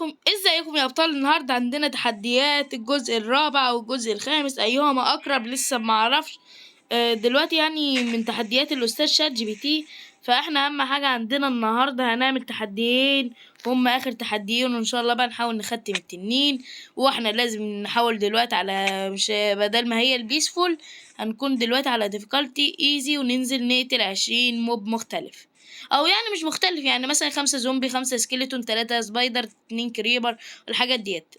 ازيكم يا ابطال؟ النهارده عندنا تحديات الجزء الرابع والجزء الخامس، ايهما اقرب لسه ما اعرفش. دلوقتي يعني من تحديات الاستاذ ChatGPT. فاحنا اهم حاجة عندنا النهارده هنعمل تحديين، هم اخر تحديين، وان شاء الله بقى نحاول نختم التنين. واحنا لازم نحاول دلوقتي على مش بدل ما هي ال peaceful هنكون دلوقتي على difficulty easy، وننزل نقتل 20 mob مختلف، او يعني مش مختلف، يعني مثلا 5 زومبي، 5 skeleton، 3 spider، 2 creeper، الحاجات ديت،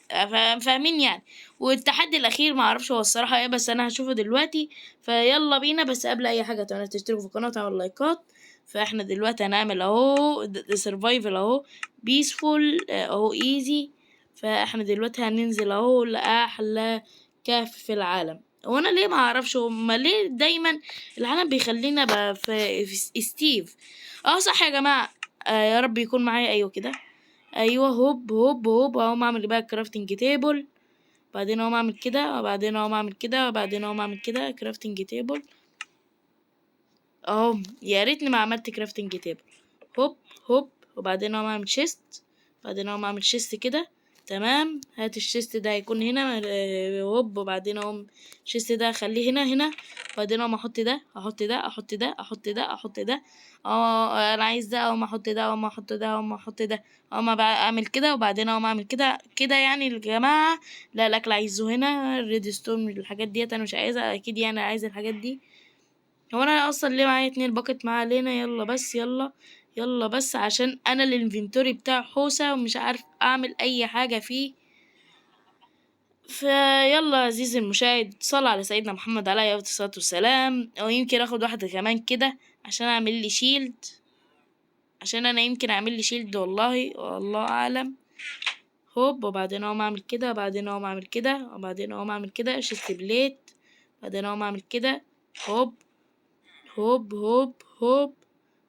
فاهمين يعني. والتحدي الاخير ما اعرفش هو الصراحة ايه، بس انا هشوفه دلوقتي. فيلا بينا، بس قبل اي حاجة اتمنى تشتركوا في القناة وتعملوا لايكات. فاحنا دلوقتي هنعمل اهو survival اهو peaceful اهو easy. فاحنا دلوقتي هننزل اهو لاحلى كهف في العالم. هو انا ليه ما اعرفش هما ليه دايما العالم بيخلينا بقى في ستيف؟ صح يا جماعة، يا رب يكون معايا. ايوه كده، ايوه، هوب هوب هوب. اهو اعمل بقى crafting table، بعدين اقوم اعمل كده، وبعدين اقوم اعمل كده، وبعدين اقوم اعمل كده crafting table اهو. يا ريتني ما عملت crafting table. هوب هوب، وبعدين اقوم اعمل chest، بعدين اقوم اعمل chest كده، تمام. هات ال chest ده هيكون هنا، هوب، وبعدين اقوم ال chest ده اخليه هنا هنا، بعدين اقوم احط ده، احط ده، احط ده، احط ده، احط ده. انا عايز ده، اقوم احط ده، اقوم احط ده، اقوم احط ده، اقوم بقى اعمل كده، وبعدين اقوم اعمل كده كده. يعني يا جماعة لا، الاكل عايزه هنا، ال redstone الحاجات ديت انا مش عايزها اكيد، يعني عايز الحاجات دي. هو انا اصلا ليه معايا 2 bucket؟ ما علينا، يلا بس، يلا يلا بس، عشان انا ال inventory بتاعي حوسه ومش عارف اعمل اي حاجة فيه. فيلا يا عزيزي المشاهد، صلى على سيدنا محمد عليه الصلاة والسلام. او يمكن اخد واحدة كمان كده عشان اعمل لي shield، عشان انا يمكن اعمل لي shield، والله والله اعلم. هوب، وبعدين اقوم اعمل كده، وبعدين اقوم اعمل كده، وبعدين اقوم اعمل كده chest plate، بعدين اقوم اعمل كده، هوب هوب هوب هوب،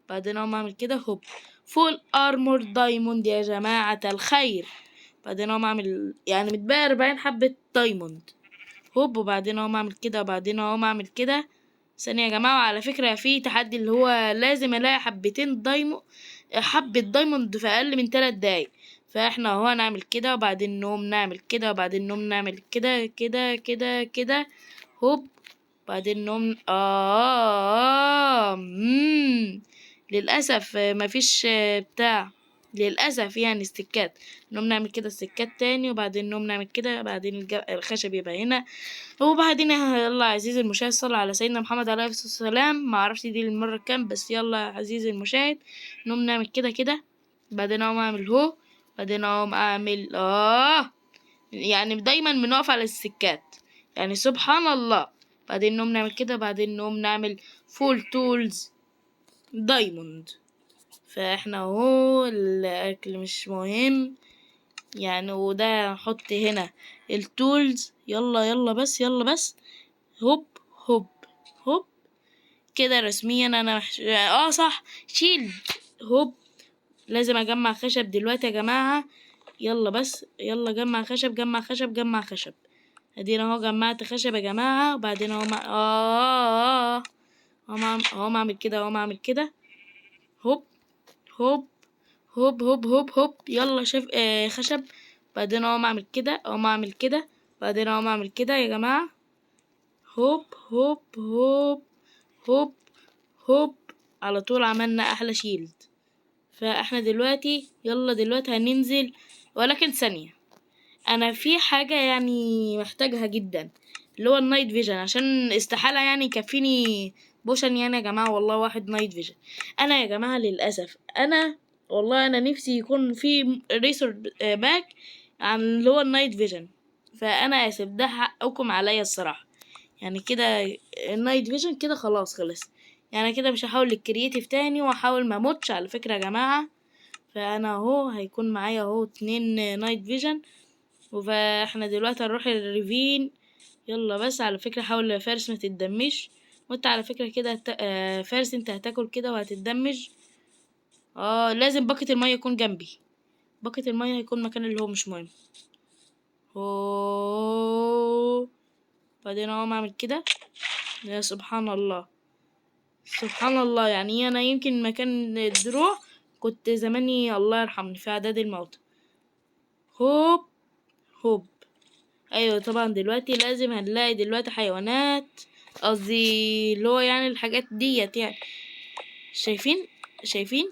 بعدين اقوم اعمل كده هوب، full armor diamond يا جماعة الخير. بعدين اقوم اعمل يعني متبقى 40 حبة diamond. هوب، وبعدين اقوم اعمل كده، وبعدين اقوم اعمل كده. ثانية يا جماعة، وعلى فكرة في تحدي اللي هو لازم الاقي حبتين diamond، حبة diamond في اقل من 3 دقايق. فاحنا اهو هنعمل كده، وبعدين نقوم نعمل كده، وبعدين نقوم نعمل كده كده كده كده، هوب، بعدين نقوم للأسف مفيش بتاع، للأسف يعني استكات. نقوم نعمل كده استكات تاني، وبعدين نقوم نعمل كده، بعدين الخشب يبقى هنا. وبعدين يلا يا عزيزي المشاهد، صلى على سيدنا محمد عليه الصلاة والسلام. ما اعرفش دي المرة كام، بس يلا يا عزيزي المشاهد نقوم نعمل كده كده، بعدين اقوم اعمل هو، بعدين اقوم اعمل يعني دايما بنقف على السكات، يعني سبحان الله. بعدين نقوم نعمل كده، بعدين نقوم نعمل full tools diamond. فاحنا اهو الاكل مش مهم يعني، وده نحط هنا ال tools. يلا يلا بس، يلا بس، هوب هوب هوب كده. رسميا انا صح، shield. هوب، لازم اجمع خشب دلوقتي يا جماعة. يلا بس، يلا جمع خشب، جمع خشب، جمع خشب. ادينا اهو جمعت خشب يا جماعة. وبعدين اهو اهو اعمل كده، اهو اعمل كده، هوب هوب هوب هوب هوب هوب. يلا شاف، خشب. بعدين اقوم اعمل كده، اقوم اعمل كده، بعدين اقوم اعمل كده يا جماعة. هوب هوب هوب هوب هوب، على طول عملنا احلى shield. فاحنا دلوقتي يلا دلوقتي هننزل، ولكن ثانية، انا في حاجة يعني محتاجها جدا اللي هو ال night vision، عشان استحالة يعني يكفيني potion يعني يا جماعة والله واحد night vision. انا يا جماعة للأسف انا والله انا نفسي يكون في resource pack عن اللي هو ال night vision، فانا اسف ده حقكم عليا الصراحة. يعني كده ال night vision كده خلاص خلص، يعني كده مش هحاول ال creative تاني، واحاول ما اموتش على فكرة يا جماعة. فانا اهو هيكون معايا اهو 2 night vision. فاحنا دلوقتي هنروح ال ravine. يلا بس على فكرة حاول يا فارس ما تتدمش، وانت على فكرة كده فارس انت هتاكل كده وهتتدمج. لازم bucket المية يكون جنبي، bucket المية هيكون مكان اللي هو مش مهم. هو بعدين اقوم اعمل كده. يا سبحان الله، سبحان الله. يعني انا يمكن مكان الدروع كنت زماني الله يرحمني في اعداد الموت. هوب هوب. ايوه طبعا دلوقتي لازم هنلاقي دلوقتي حيوانات، قصدي اللي هو يعني الحاجات ديت يعني. شايفين شايفين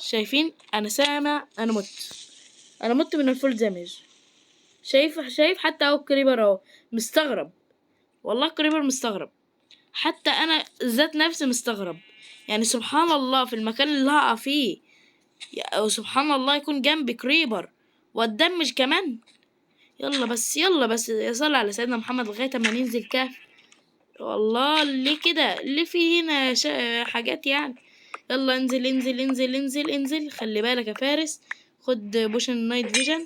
شايفين؟ انا سامع، انا مت، انا مت من ال fall damage. شايف شايف؟ حتى اهو ال creeper اهو مستغرب، والله ال creeper مستغرب، حتى انا ذات نفسي مستغرب يعني. سبحان الله في المكان اللي هقع فيه، سبحان الله يكون جنبي creeper واتدمج كمان. يلا بس، يلا بس، يا صل على سيدنا محمد لغاية ما ننزل كهف. والله ليه كده؟ ليه في هنا حاجات يعني؟ يلا انزل انزل انزل انزل انزل. خلي بالك يا فارس، خد potion night vision.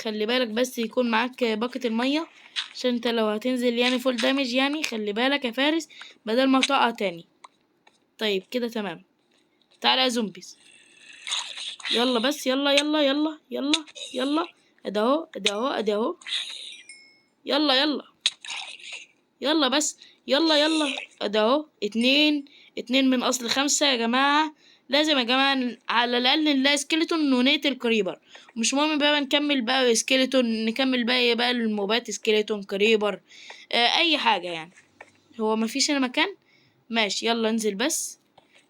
خلي بالك بس يكون معاك باقة المية، عشان انت لو هتنزل يعني fall damage يعني. خلي بالك يا فارس بدل ما تقع تاني. طيب كده تمام. تعالى يا zombies، يلا بس، يلا يلا يلا يلا يلا. ادي اهو ادي اهو ادي اهو. يلا يلا يلا بس، يلا يلا. ادي اهو 2، 2 من اصل 5 يا جماعة. لازم يا جماعة على الاقل نلاقي skeleton ونقتل creeper. مش مهم بقى نكمل بقى skeleton، نكمل بقى بقى الموبات، skeleton، creeper، اي حاجة يعني. هو مفيش هنا مكان؟ ماشي يلا انزل بس.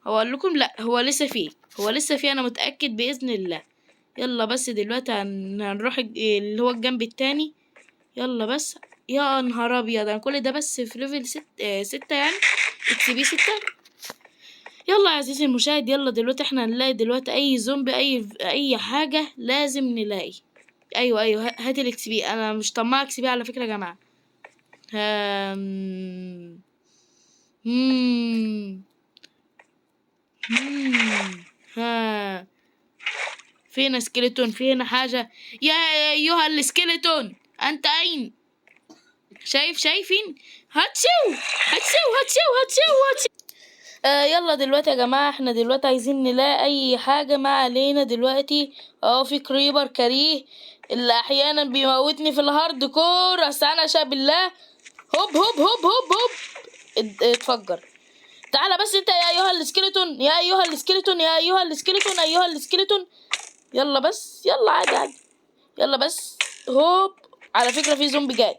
هو قال لكم لا، هو لسه فيه، هو لسه فيه، انا متأكد بإذن الله. يلا بس دلوقتي هنروح اللي هو الجنب التاني. يلا بس. يا نهار ابيض، انا كل ده بس في level 6 يعني XP 6. يلا يا عزيزي المشاهد، يلا دلوقتي احنا هنلاقي دلوقتي اي زومبي، اي حاجة لازم نلاقي. ايوه ايوه، هات ال XP، انا مش طماع XP على فكرة يا جماعة. ها فين skeleton؟ فين حاجة؟ يا ايها ال skeleton انت اين؟ شايف؟ شايفين؟ هاتشو هاتشو هاتشو هاتشو هاتشو. يلا دلوقتي يا جماعة احنا دلوقتي عايزين نلاقي اي حاجة، ما علينا دلوقتي. اهو في creeper كريه اللي احيانا بيموتني في ال hardcore، بس انا شاء بالله. هوب هوب هوب هوب هوب، اتفجر. تعالى بس انت يا ايها ال skeleton، يا ايها ال skeleton، يا ايها ال skeleton، ايها ال skeleton. يلا بس، يلا عادي عادي، يلا بس هوب. على فكرة في زومبي جاي.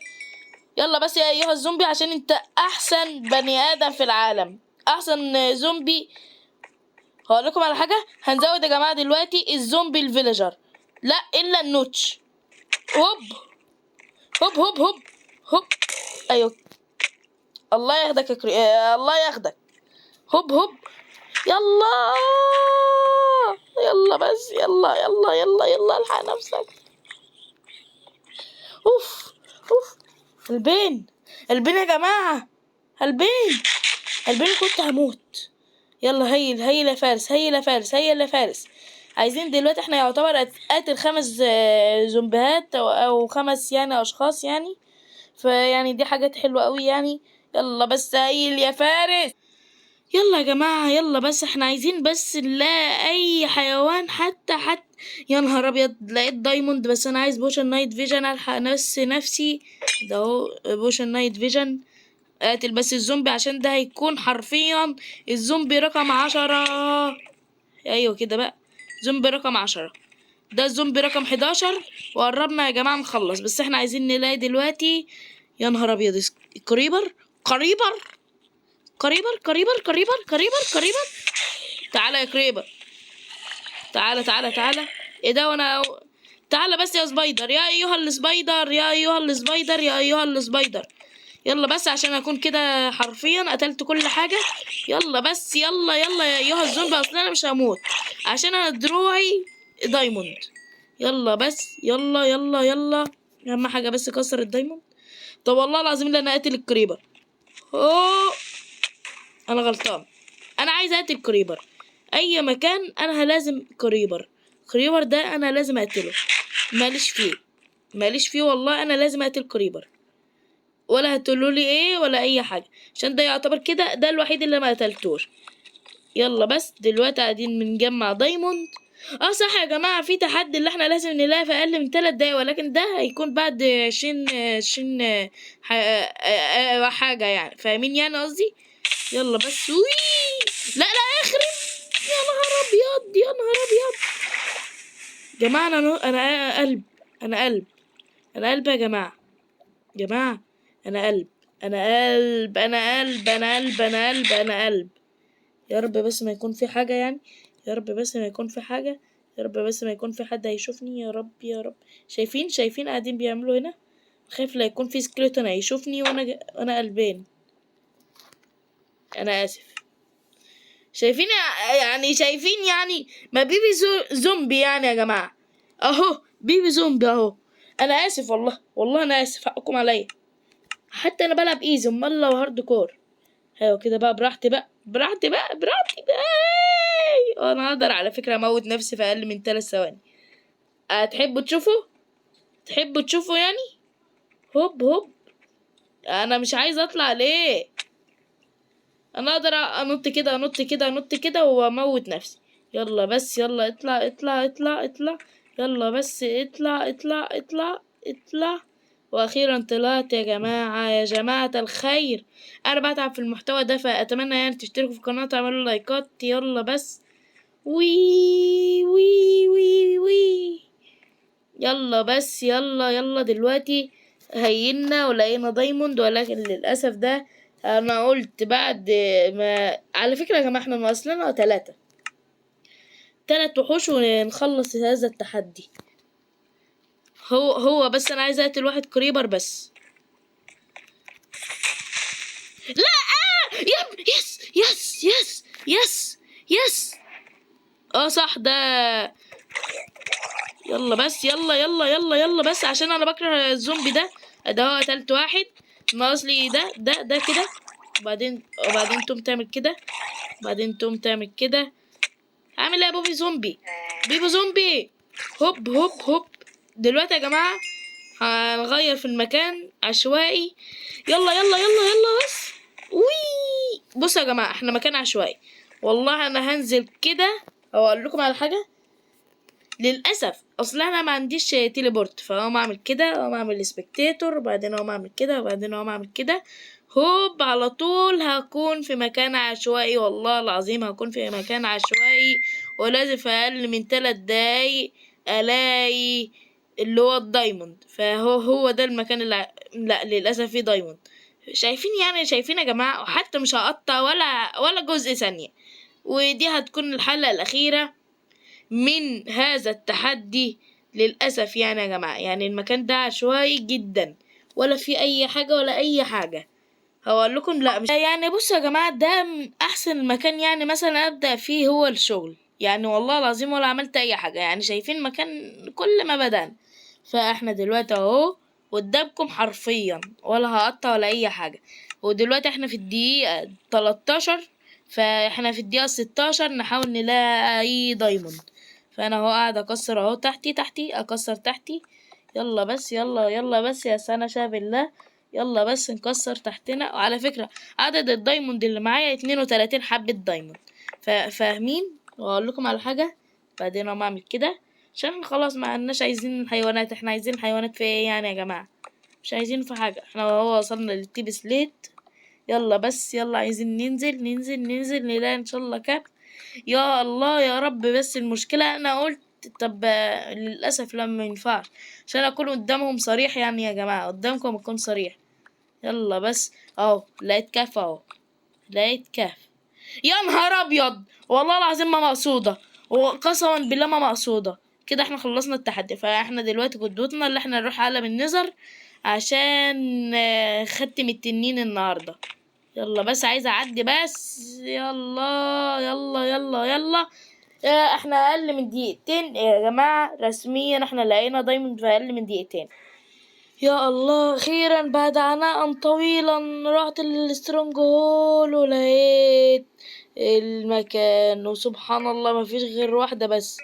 يلا بس يا ايها الزومبي، عشان انت احسن بني ادم في العالم، احسن زومبي. هقول لكم على حاجة، هنزود يا جماعة دلوقتي الزومبي ال villager، لا الا ال notch. هوب هوب هوب هوب هوب. ايوه الله ياخدك يا كري، الله ياخدك. هوب هوب، يلا يلا بس، يلا يلا يلا يلا، الحق نفسك. اوف اوف، البين البين يا جماعة، البين البين، كنت هموت. يلا heal heal يا فارس، heal يا فارس، heal يا فارس. عايزين دلوقتي احنا يعتبر قاتل 5، زومبيهات او 5 يعني اشخاص يعني، فيعني دي حاجات حلوة قوي يعني. يلا بس heal يا فارس. يلا يا جماعة، يلا بس احنا عايزين بس نلاقي اي حيوان حتى. يا نهار ابيض لقيت diamond، بس انا عايز potion night vision الحق نفسي. ده اهو potion night vision. قاتل بس الزومبي، عشان ده هيكون حرفيا الزومبي رقم 10. ايوه كده بقى، زومبي رقم 10، ده الزومبي رقم 11. وقربنا يا جماعة نخلص، بس احنا عايزين نلاقي دلوقتي. يا نهار ابيض، creeper creeper creeper creeper creeper creeper creeper. تعالى يا creeper، تعالى تعالى تعالى. ايه ده؟ وانا تعالى بس يا spider، يا ايها ال spider، يا ايها ال spider، يا ايها ال spider. يلا بس عشان اكون كده حرفيا قتلت كل حاجة. يلا بس، يلا يلا يا ايها الزومبي، اصل انا مش هموت عشان انا دروعي diamond. يلا بس، يلا يلا يلا، اهم حاجة بس كسر ال diamond. طب والله العظيم لا انا قاتل ال creeper. اوه انا غلطان، انا عايز اقتل creeper اي مكان. انا لازم creeper، creeper ده انا لازم اقتله، ماليش فيه، ماليش فيه والله. انا لازم اقتل creeper، ولا هتقولوا لي ايه ولا اي حاجه، عشان ده يعتبر كده ده الوحيد اللي ما قتلتوش. يلا بس دلوقتي قاعدين بنجمع diamond. صح يا جماعه، في تحدي اللي احنا لازم نلاقي في اقل من 3 دقايق، ولكن ده هيكون بعد 20 حاجه يعني، فاهمين يعني قصدي؟ يلا بس. وي لا لا اخرب، يا نهار ابيض، يا نهار ابيض جماعه، انا قلب. انا قلب، انا قلب يا جماعة، جماعة انا قلب، انا قلب، انا قلب، انا قلب، انا قلب، انا قلب. يا رب بس ما يكون في حاجة يعني، يا رب بس ما يكون في حاجة، يا رب بس ما يكون في حد هيشوفني، يا رب يا رب. شايفين، شايفين قاعدين بيعملوا هنا؟ خايف لا يكون في skeleton هيشوفني وانا قلبان. انا اسف. شايفين يعني، شايفين يعني ما baby zombie يعني يا جماعة، اهو baby zombie اهو. انا اسف والله، والله انا اسف، حقكم عليا. حتى انا بلعب easy، امال لو hardcore. ايوه كده بقى، براحتي بقى، براحتي بقى، براحتي بقى. انا اقدر على فكرة اموت نفسي في اقل من 3 ثواني. هتحبوا تشوفوا؟ تحبوا تشوفوا يعني؟ هوب هوب. انا مش عايز اطلع ليه؟ انا اقدر انط كده، انط كده، انط كده واموت نفسي. يلا بس، يلا اطلع، اطلع، اطلع، اطلع. يلا بس اطلع، اطلع، اطلع، اطلع. واخيرا طلعت يا جماعة. يا جماعة الخير، انا بتعب في المحتوى ده، فاتمنى تشتركوا في القناة وتعملوا لايكات. يلا بس، وي وي وي وي. يلا بس، يلا يلا. دلوقتي هينا ولقينا diamond، ولكن للاسف ده انا قلت بعد ما، على فكرة يا جماعة احنا ناقص لنا 3 وحوش ونخلص هذا التحدي. هو بس انا عايز اقتل واحد creeper بس. لا، يب، yes yes yes yes yes. صح ده. يلا بس، يلا يلا يلا يلا بس، عشان انا بكره الزومبي ده. ده هو قتلت واحد، ناقص لي ده، ده، ده كده. وبعدين تقوم تعمل كده، وبعدين تقوم تعمل كده. عامل ايه يا baby zombie؟ baby zombie. هوب هوب هوب. دلوقتي يا جماعة هنغير في المكان عشوائي. يلا يلا يلا يلا بس. وي. بصوا يا جماعة احنا مكان عشوائي والله. انا هنزل كده. او اقول لكم على حاجة، للأسف اصل انا ما عنديش teleport، فاقوم اعمل كده، اقوم اعمل spectator، وبعدين اقوم اعمل كده، وبعدين اقوم اعمل كده. هوب على طول هكون في مكان عشوائي، والله العظيم هكون في مكان عشوائي، ولازم في اقل من 3 دقايق الاقي اللي هو ال diamond. فهو هو ده المكان اللي لا للاسف فيه diamond. شايفين يعني، شايفين يا جماعة؟ وحتى مش هقطع ولا جزء ثانية. ودي هتكون الحلقة الأخيرة من هذا التحدي للأسف يا جماعة. المكان ده عشوائي جدا، ولا في أي حاجة ولا أي حاجة. هقول لكم لا مش بصوا يا جماعة، ده من أحسن مكان مثلا أبدأ فيه هو الشغل، والله العظيم ولا عملت أي حاجة. شايفين مكان كل ما بدأنا، فإحنا دلوقتي أهو قدامكم حرفيا، ولا هقطع ولا أي حاجة. ودلوقتي إحنا في الدقيقة 13، فإحنا في الدقيقة 16 نحاول نلاقي أي دايموند. فأنا أهو قاعد أكسر أهو تحتي، تحتي أكسر تحتي. يلا بس، يلا يلا بس يا سنة شاب الله، يلا بس نكسر تحتنا. وعلى فكرة عدد ال diamond اللي معايا 32 حبة diamond، فاهمين؟ وأقول لكم على حاجة بعدين أقوم أعمل كده، عشان احنا خلاص ما عندناش عايزين الحيوانات. احنا عايزين الحيوانات في ايه يا جماعة؟ مش عايزين في حاجة. احنا اهو وصلنا لل deepslate. يلا بس، يلا عايزين ننزل، ننزل، ننزل، نلاقي ان شاء الله cave. يا الله يا رب. بس المشكلة انا قلت طب للأسف لا ما ينفعش، عشان اكون قدامهم صريح يا جماعة، قدامكم اكون صريح. يلا بس اهو لقيت cave اهو، لقيت cave. يا نهار ابيض، والله العظيم ما مقصودة، وقسما بالله ما مقصودة. كده احنا خلصنا التحدي. فاحنا دلوقتي قدوتنا اللي احنا نروح عالم النذر عشان ختم التنين النهارده. يلا بس عايز اعدي بس، يلا يلا يلا يلا. احنا اقل من دقيقتين يا جماعة، رسميا احنا لقينا دايموند في اقل من دقيقتين. يا الله، اخيرا بعد عناء طويلا رحت لل stronghold ولقيت المكان، وسبحان الله ما فيش غير واحدة بس.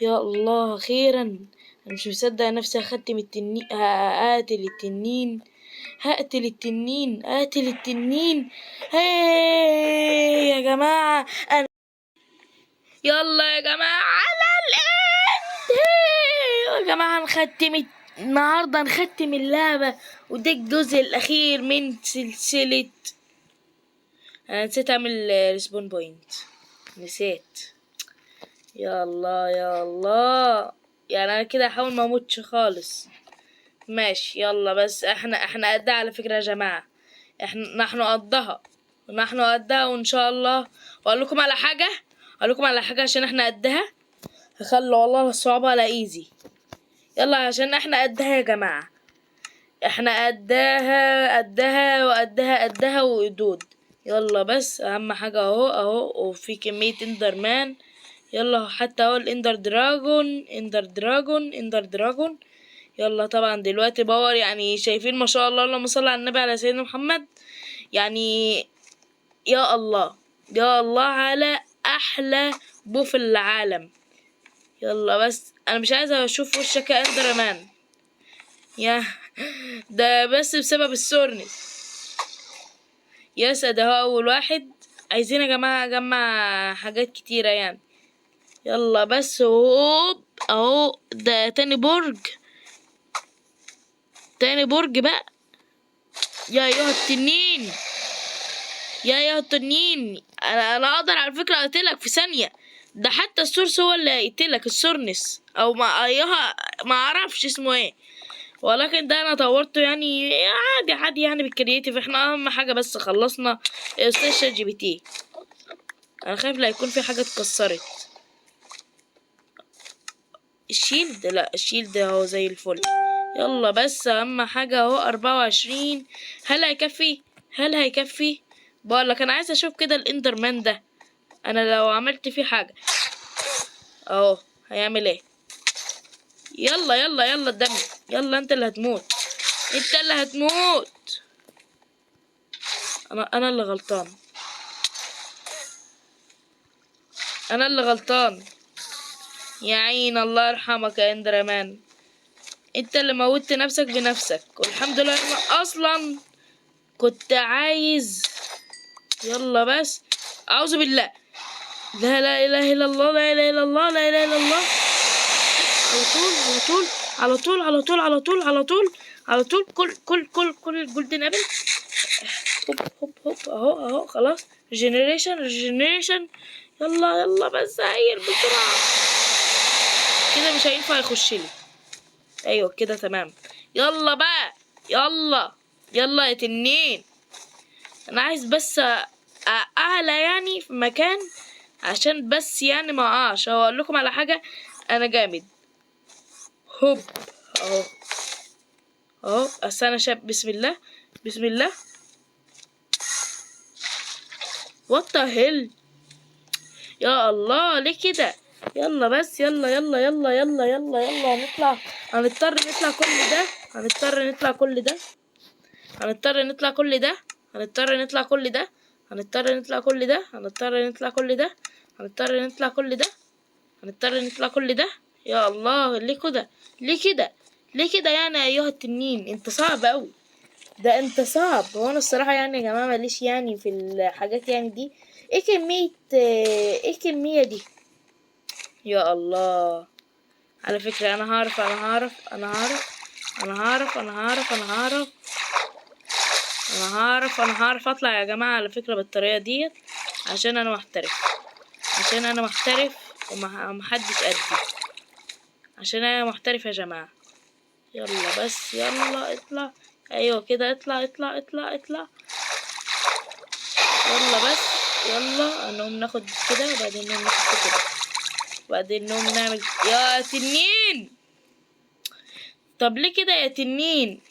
يا الله اخيرا، انا مش مصدق نفسي هختم التنين، هقتل التنين، هقتل التنين، هقتل التنين. هاي يا جماعة، أنا يلا يا جماعة على ال end. هاي يا جماعة، نختم النهاردة، نختم اللعبة، وده الجزء الأخير من سلسلة. أنا نسيت أعمل respawn point، نسيت. يلا يلا. يعني انا كده هحاول ما اموتش خالص. ماشي يلا بس احنا قدها على فكرة يا جماعة، نحن قدها، نحن قدها وان شاء الله. واقول لكم على حاجة، اقول لكم على حاجة عشان احنا قدها، هخلي والله الصعوبة على easy. يلا عشان احنا قدها يا جماعة، احنا قدها قدها وقدها قدها وقدود. يلا بس اهم حاجة اهو اهو، وفي كمية enderman. يلا حتى اهو ال ender dragon، ender dragon، ender dragon. يلا طبعا دلوقتي power، يعني شايفين ما شاء الله، اللهم صل على النبي على سيدنا محمد. يعني يا الله يا الله على احلى bow في العالم. يلا بس انا مش عايزه اشوف وشك يا enderman، يا ده بس بسبب ال thorns. yes ده هو اول واحد. عايزين يا جماعه اجمع حاجات كتيره يعني. يلا بس هوب اهو، ده تاني برج، تاني برج بقى. يا ايها التنين، يا ايها التنين، انا اقدر على فكره اقتلك في ثانيه. ده حتى ال thorns هو اللي هيقتلك، ال thorns او ما ايها ما اعرفش اسمه ايه، ولكن ده انا طورته يعني عادي عادي يعني بال creative. احنا اهم حاجه بس خلصنا استاذ ChatGPT. انا خايف لا يكون في حاجه اتكسرت. ال shield، لا ال shield اهو زي الفل. يلا بس اهم حاجه اهو 24. هل هيكفي؟ هل هيكفي؟ بقول لك انا عايز اشوف كده ال enderman ده، انا لو عملت فيه حاجه اهو هيعمل ايه. يلا يلا يلا الدم، يلا انت اللي هتموت، انت اللي هتموت. انا اللي غلطان، انا اللي غلطان يا عين. الله يرحمك يا enderman، انت اللي موتت نفسك بنفسك. والحمد لله انا اصلا كنت عايز. يلا بس اعوذ بالله، لا لا اله الا الله، لا اله الا الله، لا اله الا الله. على طول على طول على طول على طول على طول على طول على طول. كل كل كل كل ال golden apple. هوب هوب هوب اهو اهو خلاص. regeneration regeneration. يلا يلا بس heal بسرعة كده، مش هينفع يخش لي. ايوه كده تمام. يلا بقى يلا يلا يا تنين. انا عايز بس اعلى يعني في مكان عشان بس يعني ما اقعش. هو اقول لكم على حاجة، انا جامد. هوب اهو اهو. اصل انا شاب. بسم الله بسم الله. what the hell يا الله ليه كده؟ يلا بس يلا يلا يلا يلا يلا يلا. هنطلع، هنضطر نطلع كل ده، هنضطر نطلع كل ده، هنضطر نطلع كل ده، هنضطر نطلع كل ده، هنضطر نطلع كل ده، هنضطر نطلع كل ده، هنضطر نطلع كل ده، هنضطر نطلع كل ده. يا الله ليه كده؟ ليه كده؟ ليه كده يعني ايها التنين؟ انت صعب قوي، ده انت صعب. هو انا الصراحه يعني يا جماعه ماليش يعني في الحاجات يعني دي. ايه كميه، ايه الكميه دي؟ يا الله. على فكره انا هعرف، انا هعرف، انا هعرف، انا هعرف، انا هعرف، انا هعرف، انا هعرف، انا هعرف اطلع يا جماعه على فكره بالطريقه ديت، عشان انا محترف، عشان انا محترف ومحدش قدي، عشان انا محترف يا جماعه. يلا بس يلا اطلع. ايوه كده اطلع اطلع اطلع اطلع. يلا بس يلا نقوم ناخد كده، وبعدين نقوم ناخد كده، وبعدين نقوم نعمل. يا تنين طب ليه كده يا تنين؟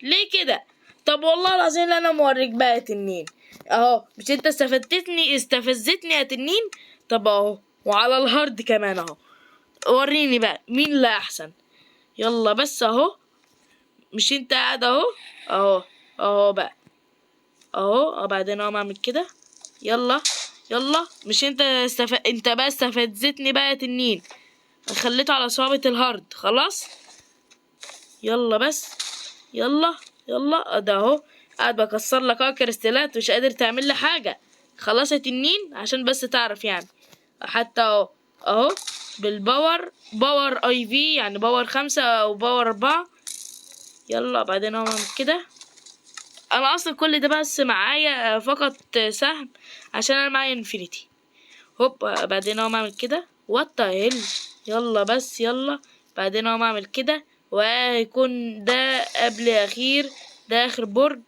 ليه كده؟ طب والله العظيم لا انا موريك بقى يا تنين اهو. مش انت استفزتني، استفزتني يا تنين؟ طب اهو، وعلى ال hard كمان اهو. وريني بقى مين اللي احسن. يلا بس اهو، مش انت قاعد اهو اهو اهو بقى اهو. وبعدين اقوم اعمل كده. يلا يلا، مش انت انت بقى استفزتني بقى يا تنين، خليته على صعوبة ال hard خلاص. يلا بس يلا يلا، ده اهو قاعد بكسر لك اهو كريستالات، مش قادر تعمل لي حاجة. خلاص يا تنين عشان بس تعرف يعني. حتى اهو اهو بال power، power اي في يعني power 5 او power 4. يلا بعدين اهو اعمل كده. انا اصلا كل ده بس معايا فقط سهم عشان انا معايا infinity. هوب بعدين اهو اعمل كده. what the hell. يلا بس يلا. بعدين اقوم اعمل كده، وهيكون ده قبل اخير، ده اخر برج.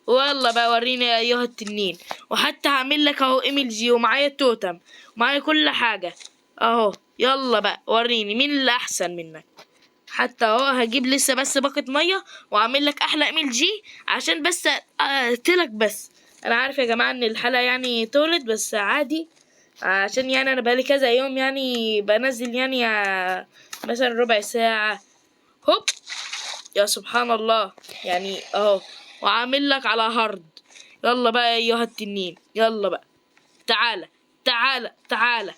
والله بقى وريني يا ايها التنين. وحتى هعمل لك اهو MLG، ومعايا التوتم ومعايا كل حاجة اهو. يلا بقى وريني مين اللي احسن منك. حتى اهو هجيب لسه بس باقة مية واعمل لك احلى MLG عشان بس اقتلك بس. انا عارف يا جماعة ان الحلقة يعني طولت، بس عادي، عشان يعني انا بقالي كذا يوم يعني بنزل يعني مثلا ربع ساعة. هوب يا سبحان الله يعني اهو، وعامل لك على hard. يلا بقى يا ايها التنين، يلا بقى تعالى تعالى تعالى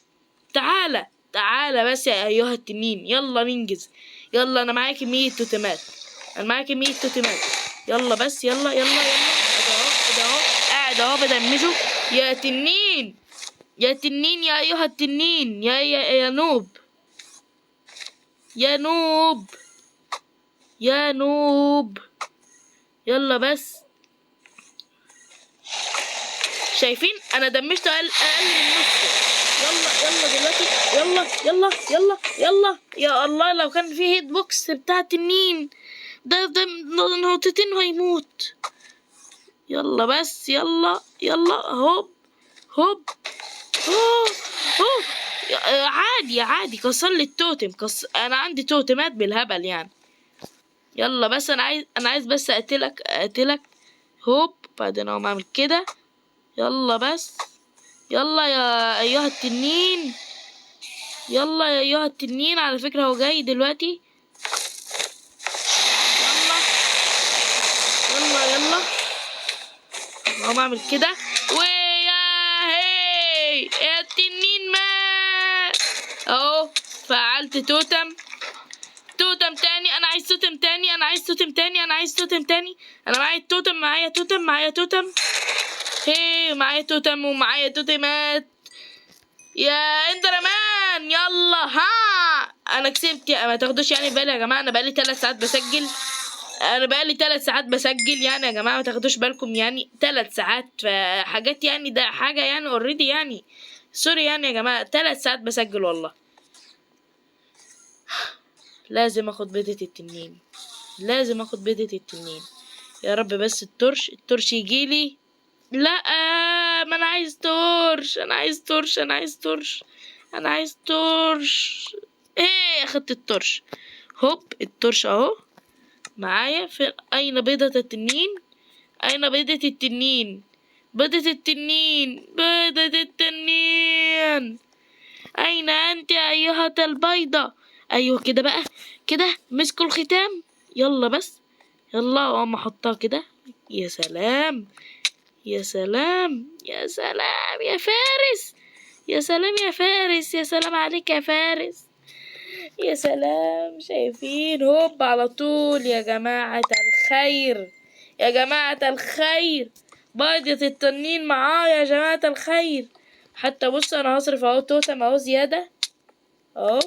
تعالى تعالى بس يا ايها التنين. يلا ننجز، يلا انا معايا كمية توتمات، انا معايا كمية توتمات. يلا بس يلا يلا يلا. اهو اهو قاعد اهو بدمجه. يا تنين يا تنين يا ايها التنين، يا يا يا noob يا noob يا noob. يلا بس، شايفين انا دمجته اقل من نصه. يلا يلا دلوقتي، يلا يلا يلا يلا. يا الله لو كان في hit box بتاع تنين ده نقطتين وهيموت. يلا بس يلا يلا. هوب هوب هوب هوب. عادي عادي، كسر لي التوتم، انا عندي توتمات بالهبل يعني. يلا بس انا عايز بس اقتلك، اقتلك. هوب بعدين اقوم اعمل كده. يلا بس يلا يا ايها التنين، يلا يا ايها التنين. على فكرة هو جاي دلوقتي. يلا يلا يلا، اقوم اعمل كده. ويا هي يا التنين مات اهو. فعلت توتم، توتم تاني. انا عايز توتم تاني، انا عايز توتم تاني، انا عايز توتم تاني. انا معايا التوتم، معايا توتم، معايا توتم. هي معايا توتم ومعايا توتمات يا Enderman. يلا ها انا كسبت. يا ما تاخدوش يعني بالي يا جماعة، انا بقالي 3 ساعات بسجل، انا بقالي 3 ساعات بسجل يعني يا جماعة، ما تاخدوش بالكم يعني 3 ساعات فحاجات يعني، ده حاجة يعني already يعني، sorry يعني يا جماعة، 3 ساعات بسجل والله. لازم اخد بيضة التنين، لازم اخد بيضة التنين. يا رب بس ال torch، ال torch يجيلي. لا ما انا عايز torch، انا عايز torch، انا عايز torch، انا عايز torch. ايه اخدت ال torch. هوب ال torch اهو معايا. فين؟ اين بيضة التنين؟ اين بيضة التنين؟ بيضة التنين، بيضة التنين، اين انت يا ايها البيضة؟ ايوه كده بقى، كده مسكوا الختام. يلا بس يلا، واقوم احطها كده. يا سلام يا سلام يا سلام يا فارس، يا سلام يا فارس، يا سلام عليك يا فارس، يا سلام. شايفين؟ هوب على طول يا جماعة الخير، يا جماعة الخير، بيضة التنين معايا يا جماعة الخير. حتى بص انا هصرف اهو توتم اهو زيادة اهو.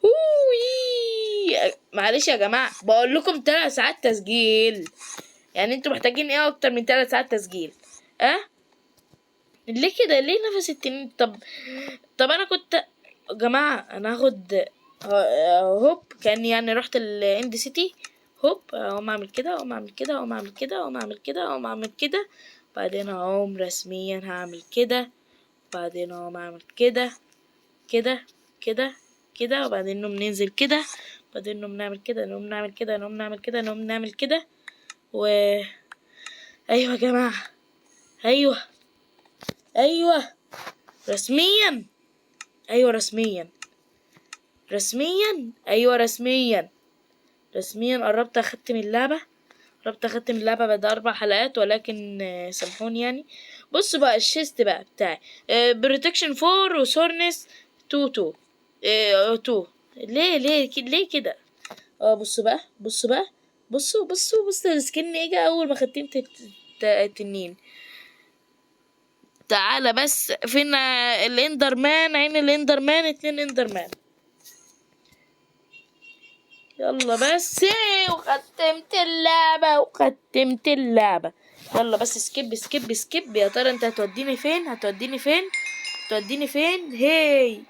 وي. معلش يا جماعة بقول لكم 3 ساعات تسجيل، يعني انتوا محتاجين ايه اكتر من 3 ساعات تسجيل؟ اه ليه كده؟ ليه نفس التنين؟ طب انا كنت يا جماعة انا هاخد هوب كأني يعني رحت ال End City. هوب اقوم اعمل كده، اقوم اعمل كده، اقوم اعمل كده، اقوم اعمل كده، اقوم اعمل كده، بعدين اقوم رسميا هعمل كده، بعدين اقوم اعمل كده كده كده كده، وبعدين نقوم ننزل كده، بعدين نقوم نعمل كده، نقوم نعمل كده، نقوم نعمل كده، نقوم نعمل كده. و ايوه يا جماعة، ايوه ايوه رسميا، ايوه رسميا، رسميا، ايوه رسميا، رسميا قربت اختم اللعبة، قربت اختم اللعبة بعد 4 حلقات، ولكن سامحوني يعني. بصوا بقى ال chest بقى بتاعي، protection 4 و thorns 2 2، 2. ليه، ليه، ليه كده؟ بصوا بقى، بصوا بقى، بصوا، بصوا، بصوا ال skin اجا اول ما ختمت التنين. تعالى بس، فين ال Enderman؟ عين ال Enderman، 2 Enderman. يلا بس، وختمت اللعبة، وختمت اللعبة. يلا بس skip skip skip. يا ترى انت هتوديني فين؟ هتوديني فين؟ هتوديني فين؟ هي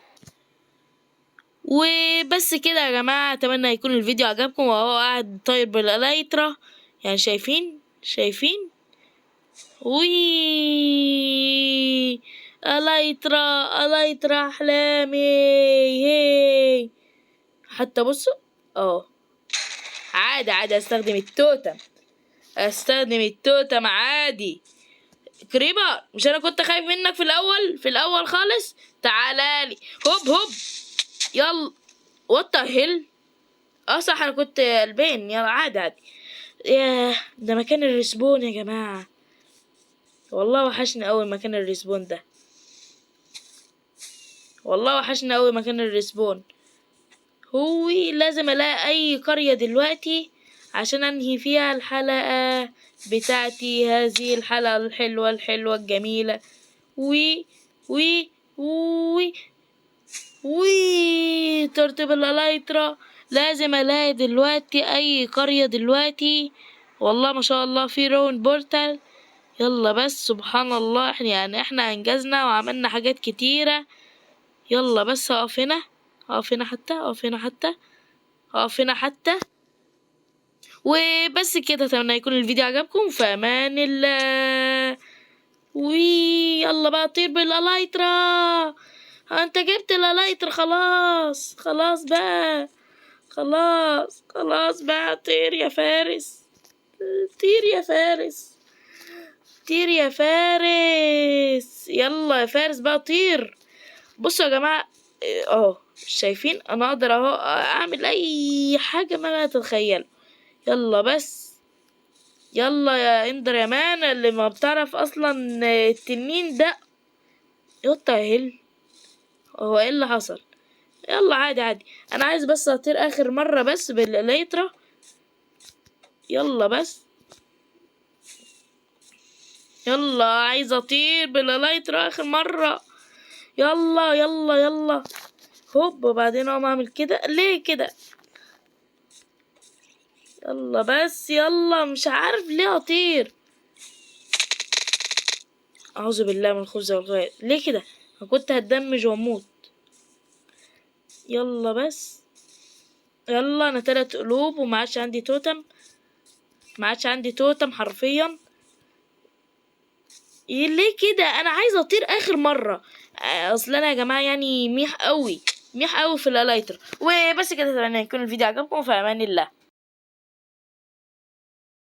وبس كده يا جماعة، اتمنى يكون الفيديو عجبكم. وهو قاعد طاير بال elytra، يعني شايفين؟ شايفين؟ وي elytra، elytra احلامي. هي حتى بصوا عادي عادي، استخدم التوتم، استخدم التوتم عادي. creeper مش انا كنت خايف منك في الاول، في الاول خالص. تعالى لي، هوب هوب، يلا. what the hell؟ صح انا كنت قلبين. يلا عادي عادي. ياه ده مكان ال respawn يا جماعة، والله وحشني اوي مكان ال respawn ده، والله وحشني اوي مكان ال respawn. هو لازم الاقي اي قرية دلوقتي عشان انهي فيها الحلقة بتاعتي، هذه الحلقة الحلوة الحلوة الجميلة. وي وي وي وي ترتيب ال elytra. لازم الاقي دلوقتي اي قرية دلوقتي. والله ما شاء الله في ruined portal. يلا بس سبحان الله، احنا احنا انجزنا وعملنا حاجات كتيرة. يلا بس اقف هنا، اقف هنا حتى، اقف هنا حتى، اقف هنا حتى. وبس كده، اتمنى يكون الفيديو عجبكم. في امان الله. ويلا بقى طير بال elytra. انت جبت ال elytra، خلاص خلاص بقى، خلاص خلاص بقى. طير يا فارس، طير يا فارس، طير يا فارس. يلا يا فارس بقى طير. بصوا يا جماعة، شايفين انا اقدر اهو اعمل اي حاجة ما تتخيلوا. يلا بس، يلا يا Ender يا man اللي ما بتعرف اصلا التنين ده. what the hell، هو ايه اللي حصل؟ يلا عادي عادي، انا عايز بس اطير اخر مرة بس بال elytra. يلا بس، يلا عايز اطير بال elytra اخر مرة. يلا يلا يلا، هوب. وبعدين اقوم اعمل كده. ليه كده؟ يلا بس، يلا مش عارف ليه اطير. اعوذ بالله من الخبز والغاز. ليه كده؟ انا كنت هتدمج واموت. يلا بس، يلا انا 3 قلوب وما عادش عندي توتم، ما عادش عندي توتم حرفيا. ايه ليه كده؟ انا عايزه اطير اخر مره. اصل انا يا جماعه ميح قوي، ميح قوي في ال elytra. وبس كده، اتمنى يكون الفيديو عجبكم. في امان الله.